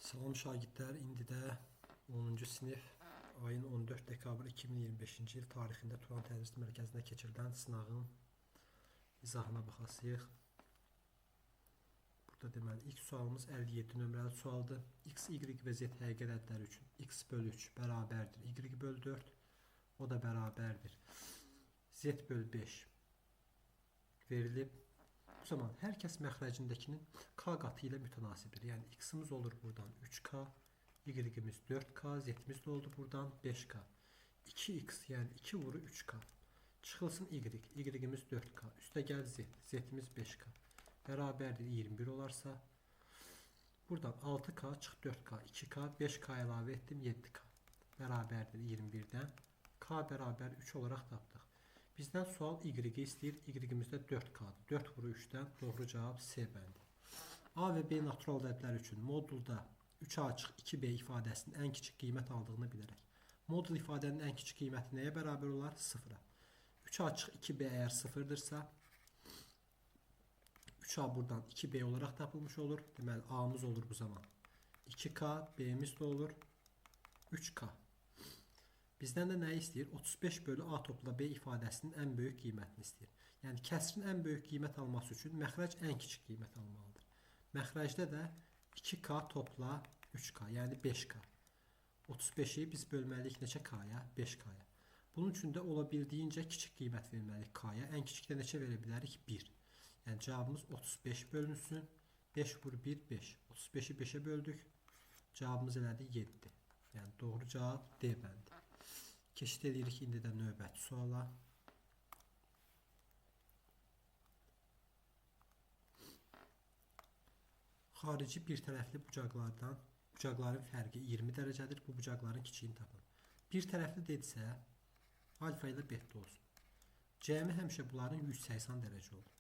Salam şagirdlər, indi də 10-cu sinif ayın 14 dekabr 2025-ci il tarixində Turan Tədris Mərkəzində keçirilən sınağın izahına baxasıyıq. Burada deməli ilk sualımız 57 nömrəli sualdır. X, Y və Z həqiqi ədədləri üçün x bölü 3 bərabərdir Y bölü 4, o da bərabərdir Z bölü 5 verilib. Bu zaman hər kəs məxrəcindəkinin K qatı ilə mütənasibdir. Yəni X-imiz olur buradan 3K, Y-imiz 4K, Z-imiz də oldu buradan 5K. 2X, yəni 2 vuru 3K. Çıxılsın Y, Y-imiz 4K. Üstə gəl Z, Z-imiz 5K. Bərabərdir 21 olarsa, buradan 6K çıx 4K, 2K, 5K əlavə etdim 7K. Bərabərdir 21-dən. K bərabər 3 olaraq tapdıq. Bizdən sual Y-i istəyir. Y-imiz də 4K-dır. 4 vuru 3-dən doğru cavab C bəndi. A və B natural ədədləri üçün modulda 3A çıx 2B ifadəsinin ən kiçik qiymət aldığını bilərək. Modul ifadənin ən kiçik qiyməti nəyə bərabər olar? 0-a. 3A çıx 2B əgər 0-dırsa, 3A buradan 2B olaraq tapılmış olur. Deməli, A-mız olur bu zaman 2K, B-miz də olur 3K. Bizdən də nəyi istəyir? 35 bölü A topla B ifadəsinin ən böyük qiymətini istəyir. Yəni, kəsrin ən böyük qiymət alması üçün məxrəc ən kiçik qiymət almalıdır. Məxrəcdə də 2K topla 3K, yəni 5K. 35-i biz bölməliyik neçə K-ya? 5K-ya. Bunun üçün də ola bildiyincə kiçik qiymət verməliyik K-ya. Ən kiçikdə neçə verə bilərik? 1. Yəni, cavabımız 35 bölünsün. 5 vur 1, 5. 35-i 5-ə böldük. Cavabımız elədi 7. Yəni, doğru cavab D bəndi. Keçid edirik indi də növbəti suala. Xarici bir tərəfli bucaqların fərqi 20 dərəcədir. Bu bucaqların kiçiyini tapın. Bir tərəfli dedisə, alfa ilə beta olsun. Cəmi həmişə bunların 180 dərəcə olur.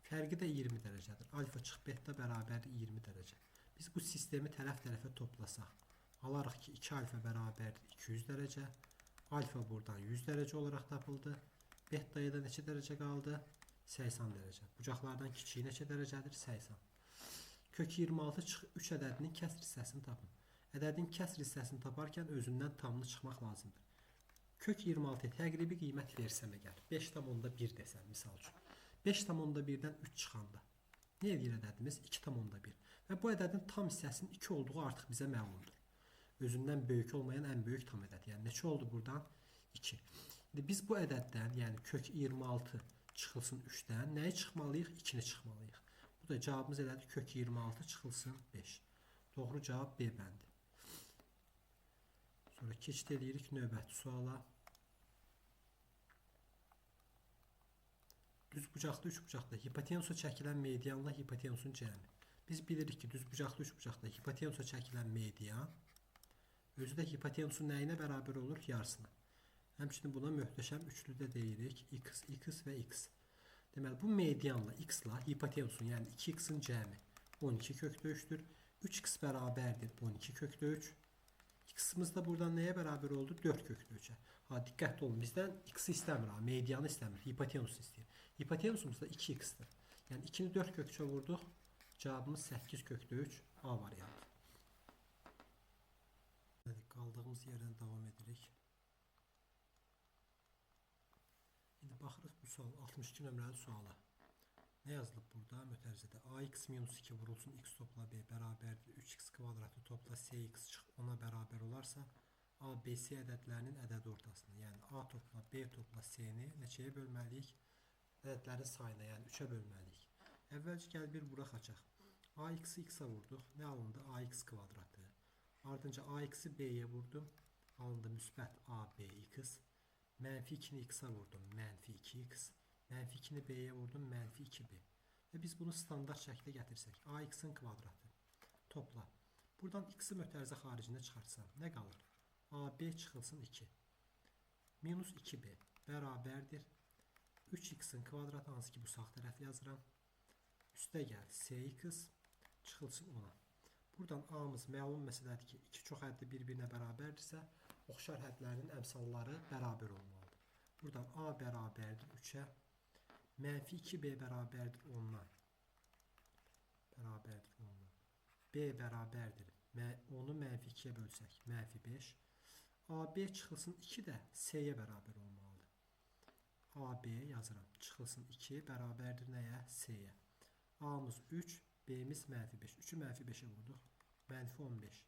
Fərqi də 20 dərəcədir. Alfa çıx beta bərabərdir 20 dərəcə. Biz bu sistemi tərəf-tərəfə toplasaq, alarıq ki, 2 alfa bərabərdir 200 dərəcə. Alfa buradan 100 dərəcə olaraq tapıldı. Beta'ya da neçə dərəcə qaldı? 80 dərəcə. Bucaqlardan kiçiyi neçə dərəcədir? 80. Kök 26 çıx 3 ədədinin kəsr hissəsini tapın. Ədədin kəsr hissəsini taparkən özündən tamını çıxmaq lazımdır. Kök 26-ya təqribi qiymət versəm əgər, 5,1 desəm misal üçün. 5,1-dən 3 çıxanda nə edir ədədimiz? 2,1. Və bu ədədin tam hissəsinin 2 olduğu artıq bizə məlumdur. Özündən böyük olmayan ən böyük tam ədəd. Yəni, neçə oldu buradan? 2. İndi biz bu ədəddən, yəni kök 26 çıxılsın 3-dən, nəyi çıxmalıyıq? 2-ni çıxmalıyıq. Bu da cavabımız elədi kök 26 çıxılsın 5. Doğru cavab B bəndi. Sonra keçid edirik növbəti suala. Düzbucaqlı üçbucaqda hipotenusa çəkilən medianla hipotenusun cəmi. Biz bilirik ki, düzbucaqlı üçbucaqda hipotenusa çəkilən median özü də hipotenusun nəyinə bərabər olur? Yarısına. Həmçinin buna möhtəşəm üçlü də deyirik. X, X və X. Deməli, bu medianla X-la hipotenusun, yəni 2X-in cəmi 12 kökdə 3-dür. 3X bərabərdir 12 kökdə 3. X-imiz də buradan nəyə bərabər oldu? 4 kökdə 3-ə. Ha, diqqətli olun, bizdən X-i istəmir, ha, medianı istəmir, hipotenusu istəyir. Hipotenusumuz da 2X-dir. Yəni, 2-ni 4 kök 3-ə vurduq. Cavabımız 8 kökdə 3 A variantı. Qaldığımız yerdən davam edirik. İndi baxırıq bu sual, 62 nömrəli suala. Nə yazılıb burada? Mötərizədə AX minus 2 vurulsun x topla B bərabərdir 3x kvadratı topla CX çıx 10-a bərabər olarsa, A, B, C ədədlərinin ədədi ortasını, yəni A topla B topla C-ni neçəyə bölməliyik? Ədədlərin sayına, yəni 3-ə bölməliyik. Əvvəlcə gəl bir vuraq açaq. AX-i x-a vurduq. Nə alındı? AX kvadratı. Ardınca AX-i B-yə vurdum. Alındı müsbət ABX. Mənfi 2-ni X-a vurdum. Mənfi 2X. Mənfi 2-ni B-yə vurdum. Mənfi 2B. Və biz bunu standart şəkildə gətirsək. AX-in kvadratı. Topla. Buradan X-i mötərizə xaricində çıxartsam. Nə qalır? AB çıxılsın 2. Minus 2B bərabərdir. 3X-in kvadratı, hansı ki bu sağ tərəfi yazıram. Üstə gəl CX çıxılsın 10-a. Buradan A-mız məlum məsələdir ki, iki çox hədli bir-birinə bərabərdirsə, oxşar hədlərin əmsalları bərabər olmalıdır. Buradan A bərabərdir 3-ə, mənfi 2B bərabərdir 10-dan. Bərabərdir 10-dan. B bərabərdir 10-u mənfi 2-yə bölsək, mənfi 5. AB çıxılsın 2 də S-yə bərabər olmalıdır. AB yazıram. Çıxılsın 2 bərabərdir nəyə? S-yə. A-mız 3, B-miz mənfi 5. 3-ü mənfi 5-ə vurduq. Mənfi 15.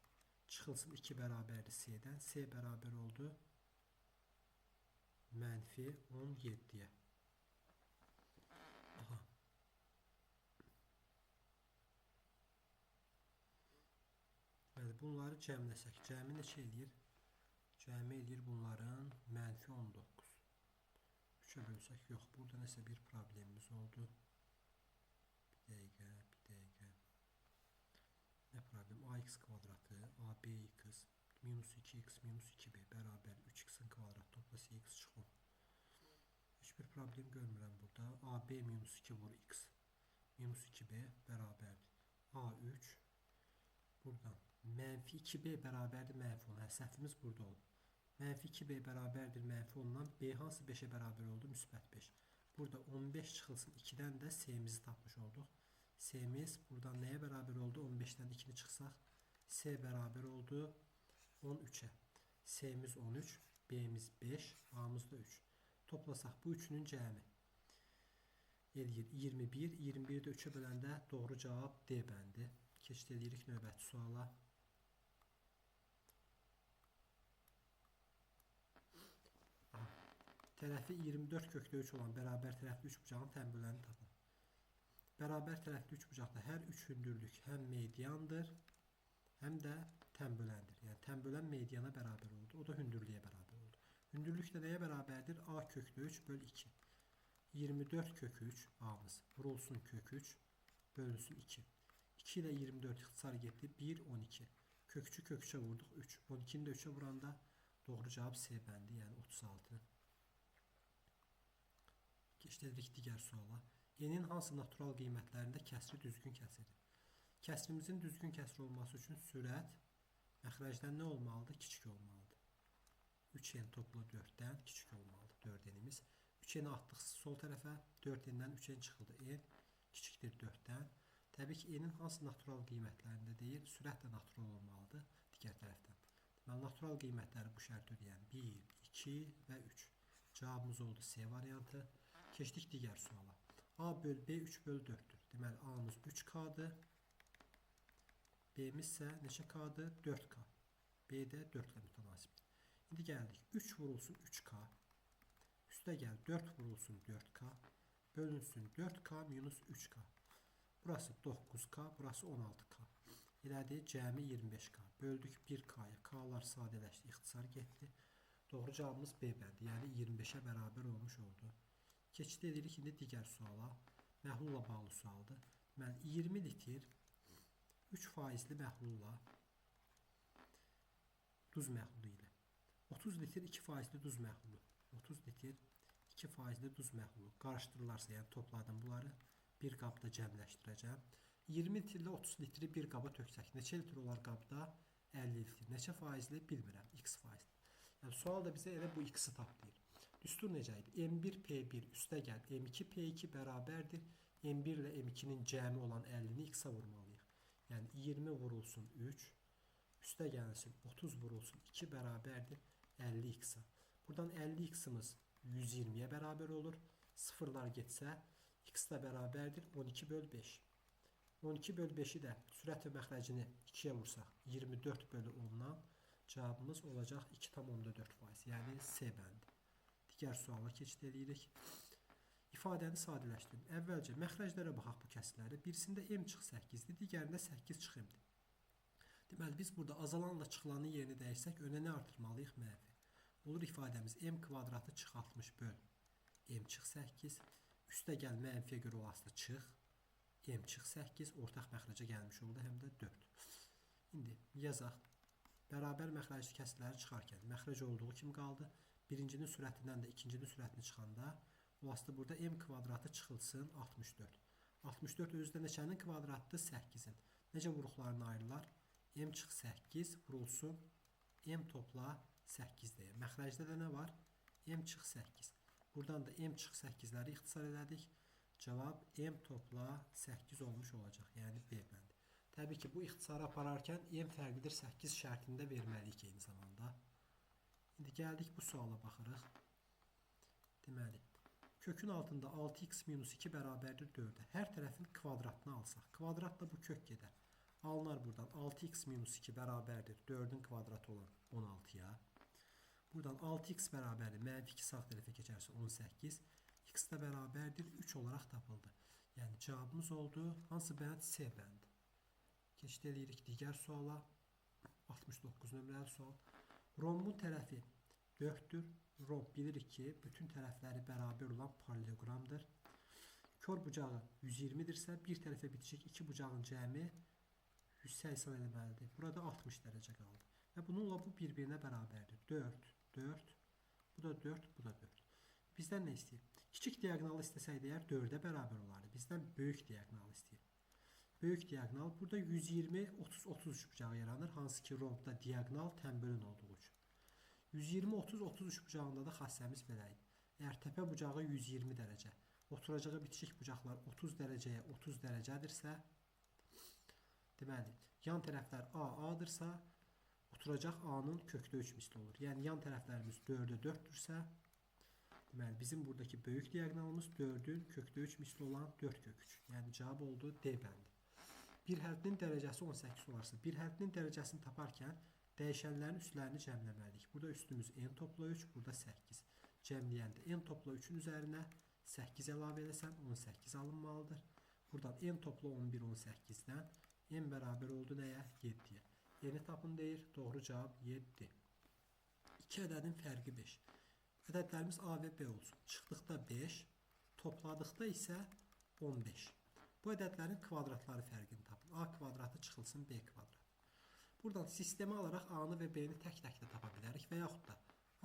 Çıxılsın 2 bərabərdir S-dən. S bərabər oldu mənfi 17-yə. Aha. Bəli, bunları cəmləsək. Cəmi neçə eləyir? Cəmi eləyir bunların mənfi 19. 3-ə bölsək, yox, burada nəsə bir problemimiz oldu. Bir dəqiqə, bir dəqiqə. Nə problem? AX kvadratı, ABX, minus 2x, minus 2b bərabər 3x-in kvadratı topla CX çıx 10. Heç bir problem görmürəm burada. AB minus 2 vur x, minus 2b bərabərdir. A3, buradan mənfi 2b bərabərdir mənfi 10. Hə, səhvimiz burada olub. Mənfi 2b bərabərdir mənfi 10-dan. B hansı 5-ə bərabər oldu? Müsbət 5. Burada 15 çıxılsın 2-dən də S-mizi tapmış olduq. S-miz buradan nəyə bərabər oldu? 15-dən 2-ni çıxsaq, S bərabər oldu 13-ə. S-miz 13, B-miz 5, A-mız da 3. Toplasaq bu üçünün cəmi eləyir 21. 21-i də 3-ə böləndə doğru cavab D bəndi. Keçid edirik növbəti suala. Tərəfi 24 kökdə 3 olan bərabər tərəfli üçbucağın tənböləni tapın. Bərabər tərəfli üçbucaqda hər üç hündürlük həm mediandır, həm də tənböləndir. Yəni, tənbölən mediana bərabər oldu. O da hündürlüyə bərabər oldu. Hündürlük də nəyə bərabərdir? A kökdə 3 böl 2. 24 kök 3 A-mız vurulsun kök 3 bölünsün 2. 2 ilə 24 ixtisar getdi. 1, 12. Kök 3-ü kök 3-ə vurduq. 3. 12-ni də 3-ə vuranda doğru cavab C bəndi, yəni 36. Keçid edirik digər suala. N-in hansı natural qiymətlərində kəsri düzgün kəsirdir? Kəsrimizin düzgün kəsri olması üçün sürət məxrəcdən nə olmalıdır? Kiçik olmalıdır. 3n topla 4-dən kiçik olmalıdır. 4n-imiz. 3n-i atdıq sol tərəfə. 4n-dən 3n çıxıldı. N kiçikdir 4-dən. Təbii ki, n-in hansı natural qiymətlərində deyil, sürət də natural olmalıdır digər tərəfdən. Deməli, natural qiymətləri bu şərti ödəyən 1, 2 və 3. Cavabımız oldu C variantı. Keçdik digər suala. A böl B 3 böl 4-dür. Deməli, A-mız 3K-dır. B-miz isə neçə K-dır? 4K. B də 4 ilə mütənasibdir. İndi gəldik. 3 vurulsun 3K. Üstə gəl 4 vurulsun 4K. Bölünsün 4K minus 3K. Burası 9K, burası 16K. Elədi cəmi 25K. Böldük 1K-ya. K-lar sadələşdi, ixtisar getdi. Doğru cavabımız B bəndi, yəni 25-ə bərabər olmuş oldu. Keçid edirik indi digər suala. Məhlulla bağlı sualdır. Deməli, 20 litr 3 faizli məhlulla, duz məhlulu ilə 30 litr 2 faizli duz məhlulu, 30 litr 2 faizli duz məhlulu qarışdırılarsa, yəni topladım bunları, bir qabda cəmləşdirəcəm. 20 litrlə 30 litri bir qaba töksək, neçə litr olar qabda? 50 litr. Neçə faizli? Bilmirəm. X faizli. Yəni, sual da bizə elə bu X-i tap deyir. Düstur necə idi? M1 P1 üstə gəl M2 P2 bərabərdir. M1 ilə M2-nin cəmi olan 50-ni X-a vurmalıyıq. Yəni 20 vurulsun 3, üstə gəlsin 30 vurulsun 2 bərabərdir 50X-a. Buradan 50X-imiz 120-yə bərabər olur. Sıfırlar getsə X də bərabərdir 12 böl 5. 12 böl 5-i də sürət və məxrəcini 2-yə vursaq 24 bölü 10-dan cavabımız olacaq 2,4%, yəni C bəndi. Digər suala keçid edirik. İfadəni sadələşdirin. Əvvəlcə məxrəclərə baxaq bu kəsrləri. Birisində M çıx 8-dir, digərində 8 çıx M-dir. Deməli, biz burada azalanla çıxılanın yerini dəyişsək, önə nə artırmalıyıq? Mənfi. Olur ifadəmiz M kvadratı çıx 60 böl M çıx 8. Üstə gəl mənfiyə görə olası çıx. M çıx 8 ortaq məxrəcə gəlmiş oldu, həm də 4. İndi yazaq. Bərabər məxrəcli kəsrləri çıxarkən məxrəc olduğu kimi qaldı. Birincinin sürətindən də ikincinin sürətini çıxanda olası burada M kvadratı çıxılsın 64. 64 özü də neçənin kvadratıdır? 8-in. Necə vuruqlarını ayrılar? M çıx 8 vurulsun M topla 8 deyə. Məxrəcdə də nə var? M çıx 8. Buradan da M çıx 8-ləri ixtisar elədik. Cavab M topla 8 olmuş olacaq. Yəni B bəndi. Təbii ki, bu ixtisarı apararkən n fərqlidir 8 şərtini də verməliyik eyni zamanda. İndi gəldik bu suala baxırıq. Deməli, kökün altında 6x minus 2 bərabərdir 4-ə. Hər tərəfin kvadratını alsaq, kvadratla bu kök gedər. Alınar buradan 6x minus 2 bərabərdir 4-ün kvadratı olan 16-ya. Buradan 6x bərabərdir mənfi 2 sağ tərəfə keçərsə 18. X də bərabərdir 3 olaraq tapıldı. Yəni cavabımız oldu. Hansı bənd? C bəndi. Keçid eləyirik digər suala. 69 nömrəli sual. Rombun tərəfi 4-dür. Romb bilirik ki, bütün tərəfləri bərabər olan paralleloqramdır. Kör bucağı 120-dirsə, bir tərəfə bitişik iki bucağın cəmi 180 eləməlidir. Burada 60 dərəcə qaldı. Və bununla bu bir-birinə bərabərdir. 4, 4, bu da 4, bu da 4. Bizdən nə istəyir? Kiçik diaqonalı istəsəydi əgər 4-ə bərabər olardı. Bizdən böyük diaqonalı istəyir. Böyük diaqonal burada 120, 30, 33 bucağı yaranır. Hansı ki rombda diaqonal tənbölün olduğu üçün. 120, 30, 33 bucağında da xassəmiz belə idi. Əgər təpə bucağı 120 dərəcə, oturacağı bitişik bucaqlar 30 dərəcəyə 30 dərəcədirsə, deməli, yan tərəflər A, A-dırsa, oturacaq A-nın kökdə 3 misli olur. Yəni, yan tərəflərimiz 4-ə 4-dürsə, deməli, bizim buradakı böyük diaqonalımız 4-ün kökdə 3 misli olan 4 kök 3. Yəni, cavab oldu D bəndi. Bir hərfinin dərəcəsi 18 olarsa, bir hərfinin dərəcəsini taparkən dəyişənlərin üstlərini cəmləməliyik. Burada üstümüz n topla 3, burada 8. Cəmləyəndə n topla 3-ün üzərinə 8 əlavə eləsəm 18 alınmalıdır. Buradan n topla 11, 18-dən n bərabər oldu nəyə? 7-yə. N-i tapın deyir. Doğru cavab 7. İki ədədin fərqi 5. Ədədlərimiz A və B olsun. Çıxdıqda 5, topladıqda isə 15. Bu ədədlərin kvadratları fərqini tapın. A kvadratı çıxılsın B kvadratı. Buradan sistemi alaraq A-nı və B-ni tək-tək də tapa bilərik və yaxud da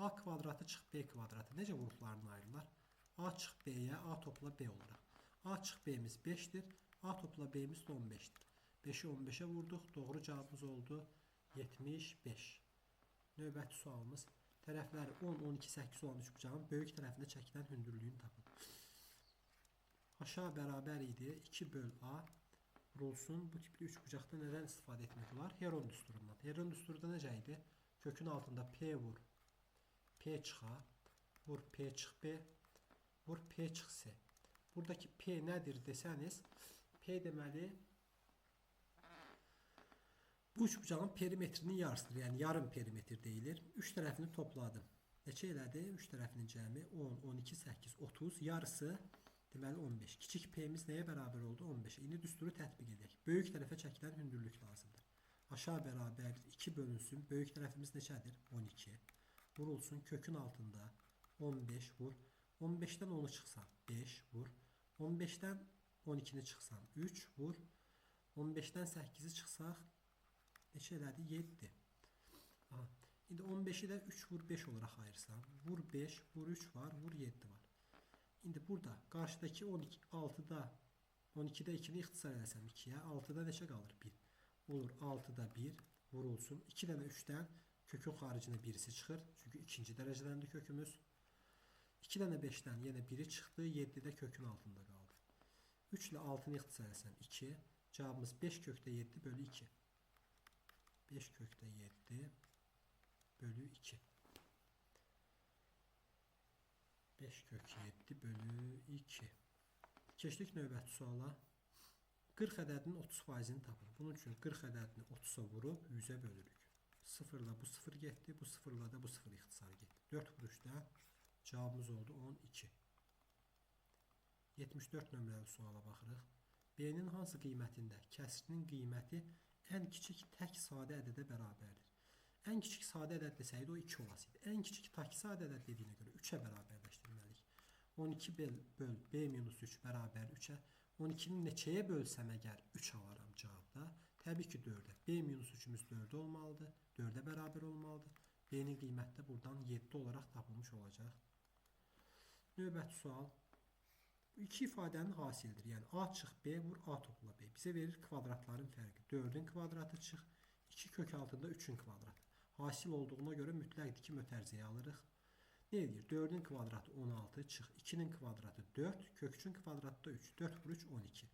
A kvadratı çıx B kvadratı necə vuruqlarına ayrılar? A çıx B-yə, A topla B olaraq. A çıx B-miz 5-dir, A topla B-miz də 15-dir. 5-i 15-ə vurduq, doğru cavabımız oldu 75. Növbəti sualımız tərəfləri 10, 12, 8 olan üçbucağın böyük tərəfində çəkilən hündürlüyünü tapın. Aşağı bərabər idi 2 böl A vurulsun. Bu tipli üçbucaqda nədən istifadə etmək olar? Heron düsturundan. Heron düsturu da necə idi? Kökün altında P vur, P çıx A, vur P çıx B, vur P çıx C. Buradakı P nədir desəniz, P deməli bu üçbucağın perimetrinin yarısıdır. Yəni yarım perimetr deyilir. Üç tərəfini topladım. Neçə elədi? Üç tərəfinin cəmi 10, 12, 8, 30. Yarısı deməli 15. Kiçik P-miz nəyə bərabər oldu? 15. İndi düsturu tətbiq edək. Böyük tərəfə çəkilən hündürlük lazımdır. Aşağı bərabərdir 2 bölünsün. Böyük tərəfimiz neçədir? 12. Vurulsun. Kökün altında 15 vur. 15-dən 10-u çıxsan 5 vur. 15-dən 12-ni çıxsan 3 vur. 15-dən 8-i çıxsaq neçə elədi? 7. Aha. İndi 15-i də 3 vur 5 olaraq ayırsam. Vur 5, vur 3 var, vur 7 var. İndi burada qarşıdakı 12, 6-da 12-də 2-ni ixtisar eləsəm 2-yə, 6-da neçə qalır? 1. Olur 6-da 1 vurulsun. 2 dənə 3-dən kökün xaricinə birisi çıxır. Çünki ikinci dərəcədəndir kökümüz. 2 dənə 5-dən yenə 1-i çıxdı. 7 də kökün altında qaldı. 3 ilə 6-nı ixtisar eləsəm 2. Cavabımız 5 kökdə 7 bölü 2. 5 kökdə 7 bölü 2. 5 kök 7 bölü 2. Keçdik növbəti suala. 40 ədədinin 30%-ni tapın. Bunun üçün 40 ədədini 30-a vurub 100-ə bölürük. 0-la bu 0 getdi, bu 0-la da bu 0 ixtisar getdi. 4 vur 3-dən cavabımız oldu 12. 74 nömrəli suala baxırıq. B-nin hansı qiymətində kəsirinin qiyməti ən kiçik tək sadə ədədə bərabərdir? Ən kiçik sadə ədəd desəydi o 2 olasıydı. Ən kiçik tək sadə ədəd dediyinə görə 3-ə bərabərləşdirməliyik. 12 böl B minus 3 bərabər 3-ə. 12-ni neçəyə bölsəm əgər 3 alaram cavabda? Təbii ki 4-ə. B minus 3-ümüz 4 olmalıdır. 4-ə bərabər olmalıdır. B-nin qiyməti də buradan 7 olaraq tapılmış olacaq. Növbəti sual. Bu iki ifadənin hasilidir. Yəni A çıx B vur A topla B. Bizə verir kvadratların fərqi. 4-ün kvadratı çıx 2 kök altında 3-ün kvadratı. Hasil olduğuna görə mütləqdir ki, mötərizəyə alırıq. Nə edir? 4-ün kvadratı 16 çıx 2-nin kvadratı 4, kök 3-ün kvadratı da 3. 4 vur 3 12.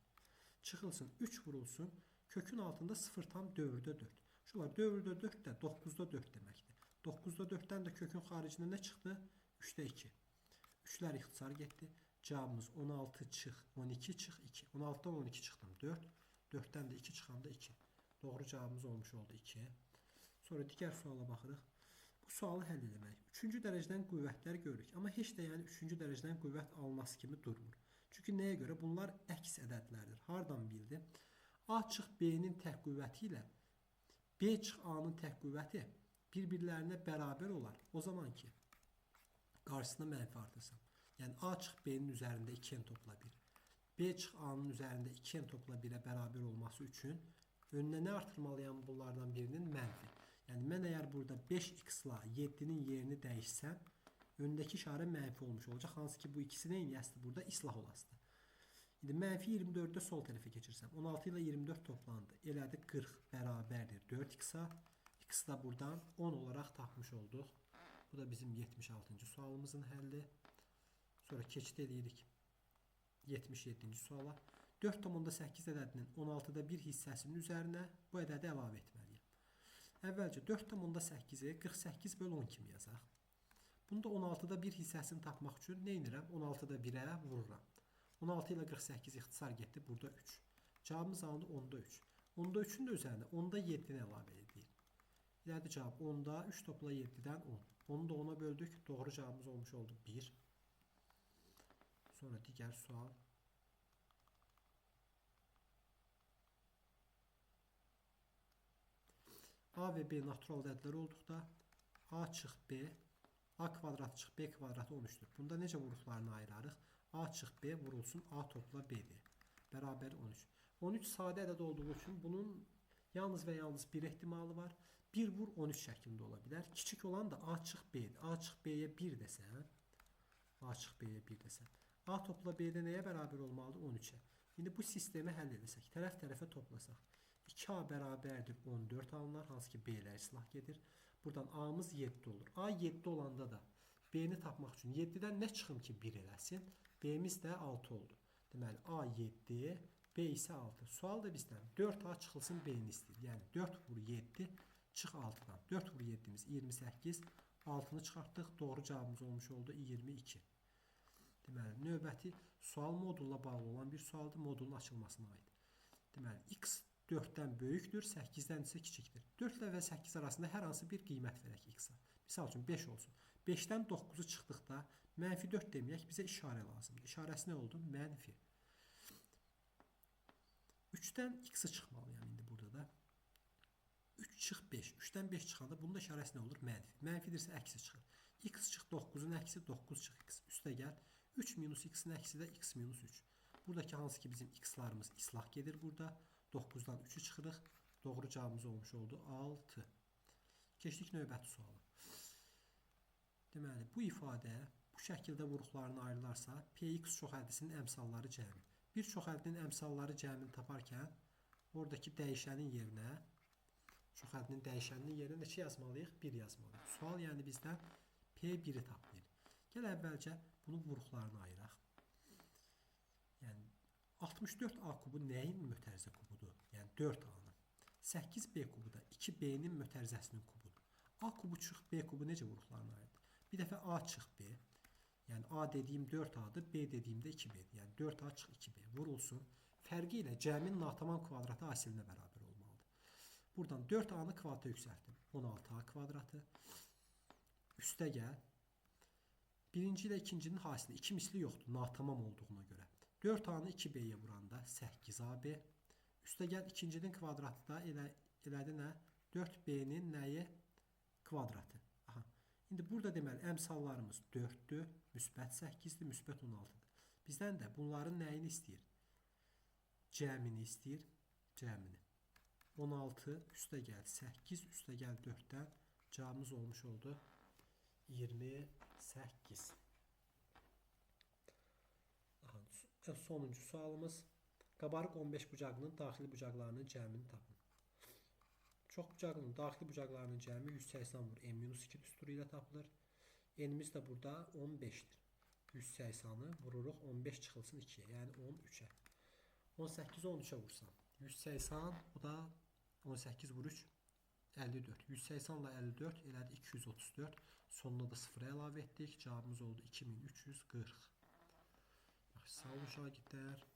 Çıxılsın 3 vurulsun. Kökün altında 0,4. Şunlar 4-də 4 də 9-da 4 deməkdir. 9-da 4-dən də kökün xaricində nə çıxdı? 3-də 2. 3-lər ixtisar getdi. Cavabımız 16 çıx, 12 çıx 2. 16-dan 12 çıxdım 4. 4-dən də 2 çıxanda 2. Doğru cavabımız olmuş oldu 2. Sonra digər suala baxırıq. Bu sualı həll eləməliyik. 3-cü dərəcədən qüvvətlər görürük. Amma heç də yəni 3-cü dərəcədən qüvvət alınması kimi durmur. Çünki nəyə görə? Bunlar əks ədədlərdir. Hardan bildi? A çıx B-nin tək qüvvəti ilə B çıx A-nın tək qüvvəti bir-birlərinə bərabər olar. O zaman ki, qarşısına mənfi artırsam. Yəni A çıx B-nin üzərində 2n topla 1. B çıx A-nın üzərində 2n topla 1-ə bərabər olması üçün önünə nə artırmalıyam bunlardan birinin? Mənfi. Yəni mən əgər burada 5x ilə 7-nin yerini dəyişsəm, önündəki işarə mənfi olmuş olacaq. Hansı ki, bu ikisi nə eləyəsidir? Burada islah olasıdır. İndi mənfi 24-də sol tərəfə keçirsəm, 16 ilə 24 toplandı. Elədi 40 bərabərdir 4x-a. X-i da buradan 10 olaraq tapmış olduq. Bu da bizim 76-cı sualımızın həlli. Sonra keçid edirik 77-ci suala. 4,8 ədədinin 16-da 1 hissəsinin üzərinə bu ədədi əlavə etməliyəm. Əvvəlcə 4,8-i 48 böl 10 kimi yazaq. Bunu da 16-da 1 hissəsini tapmaq üçün nə edirəm? 16-da 1-ə vururam. 16 ilə 48 ixtisar getdi. Burada 3. Cavabımız alındı 10-da 3. 10-da 3-ün də üzərinə 10-da 7-ni əlavə edirik. İlədi cavab 10-da 3 topla 7-dən 10. 10-u da 10-a böldük. Doğru cavabımız olmuş oldu 1. Sonra digər sual. A və B natural ədədlər olduqda A çıx B, A kvadratı çıx B kvadratı 13-dür. Bunda necə vuruqlarını ayırarıq? A çıx B vurulsun A topla B-dir. Bərabər 13. 13 sadə ədəd olduğu üçün bunun yalnız və yalnız bir ehtimalı var. 1 vur 13 şəklində ola bilər. Kiçik olan da A çıx B-dir. A çıx B-yə 1 desəm, A çıx B-yə 1 desəm. A topla B-də nəyə bərabər olmalıdır? 13-ə. İndi bu sistemi həll edəsək, tərəf-tərəfə toplasaq. 2A bərabərdir 14 alınar, hansı ki B-lər islah gedir. Buradan A-mız 7 olur. A 7 olanda da B-ni tapmaq üçün 7-dən nə çıxım ki 1 eləsin? B-miz də 6 oldu. Deməli A 7, B isə 6. Sual da bizdən 4A çıxılsın B-ni istəyir. Yəni 4 vur 7 çıx 6-dan. 4 vur 7-miz 28, 6-nı çıxartdıq. Doğru cavabımız olmuş oldu 22. Deməli, növbəti sual modulla bağlı olan bir sualdır. Modulun açılmasına aid. Deməli, x 4-dən böyükdür, 8-dən isə kiçikdir. 4 ilə və 8 arasında hər hansı bir qiymət verək x-a. Misal üçün 5 olsun. 5-dən 9-u çıxdıqda mənfi 4 deməyək, bizə işarə lazımdır. İşarəsi nə oldu? Mənfi. 3-dən x-i çıxmalıyam indi burada da. 3 çıx 5. 3-dən 5 çıxanda bunun da işarəsi nə olur? Mənfi. Mənfidirsə əksi çıxır. X çıx 9-un əksi 9 çıx x. Üstə gəl. 3 minus x-in əksi də x minus 3. Buradakı hansı ki bizim x-larımız islah gedir burada. 9-dan 3-ü çıxırıq. Doğru cavabımız olmuş oldu 6. Keçdik növbəti suala. Deməli, bu ifadə bu şəkildə vuruqlarına ayrılarsa, Px çoxəddisinin əmsalları cəmi. Bir çoxəddinin əmsalları cəmini taparkən, oradakı dəyişənin yerinə, çoxəddinin dəyişəninin yerinə neçə yazmalıyıq? 1 yazmalıyıq. Sual yəni bizdən P1-i tapmayır. Gəl əvvəlcə bunu vuruqlarına ayıraq. Yəni 64A kubu nəyin mötərizə kubudur? Yəni 4A-nın. 8B kubu da 2B-nin mötərizəsinin kubudur. A kubu çıx B kubu necə vuruqlarına ayırdı? Bir dəfə A çıx B. Yəni A dediyim 4A-dır, B dediyimdə 2B-dir. Yəni 4A çıx 2B vurulsun. Fərqi ilə cəmin natamam kvadratı hasilinə bərabər olmalıdır. Buradan 4A-nı kvadrata yüksəltdim. 16A kvadratı. Üstə gəl. Birinci ilə ikincinin hasili 2 misli yoxdur, natamam olduğuna görə. 4A-nı 2B-yə vuranda 8AB. Üstə gəl ikincinin kvadratı da elədi nə? 4B-nin nəyi? Kvadratı. Aha. İndi burada deməli əmsallarımız 4-dür, müsbət 8-dir, müsbət 16-dır. Bizdən də bunların nəyini istəyir? Cəmini istəyir. Cəmini. 16 üstə gəl 8, üstə gəl 4-dən cavabımız olmuş oldu 28. Aha, sonuncu sualımız. Qabarıq 15 bucağının daxili bucaqlarının cəmini tapın. Çox bucaqlının daxili bucaqlarının cəmi 180 vur n-2 düsturu ilə tapılır. N'imiz də burada 15-dir. 180-ı vururuq 15 çıxılsın 2-yə, yəni 13-ə. 18-i 13-ə vursam, 180, bu da 18 vur 3, 54. 180 ilə 54 elədi 234. Sonuna da 0 əlavə etdik. Cavabımız oldu 2340. Yaxşı, sağ olun şagirdlər.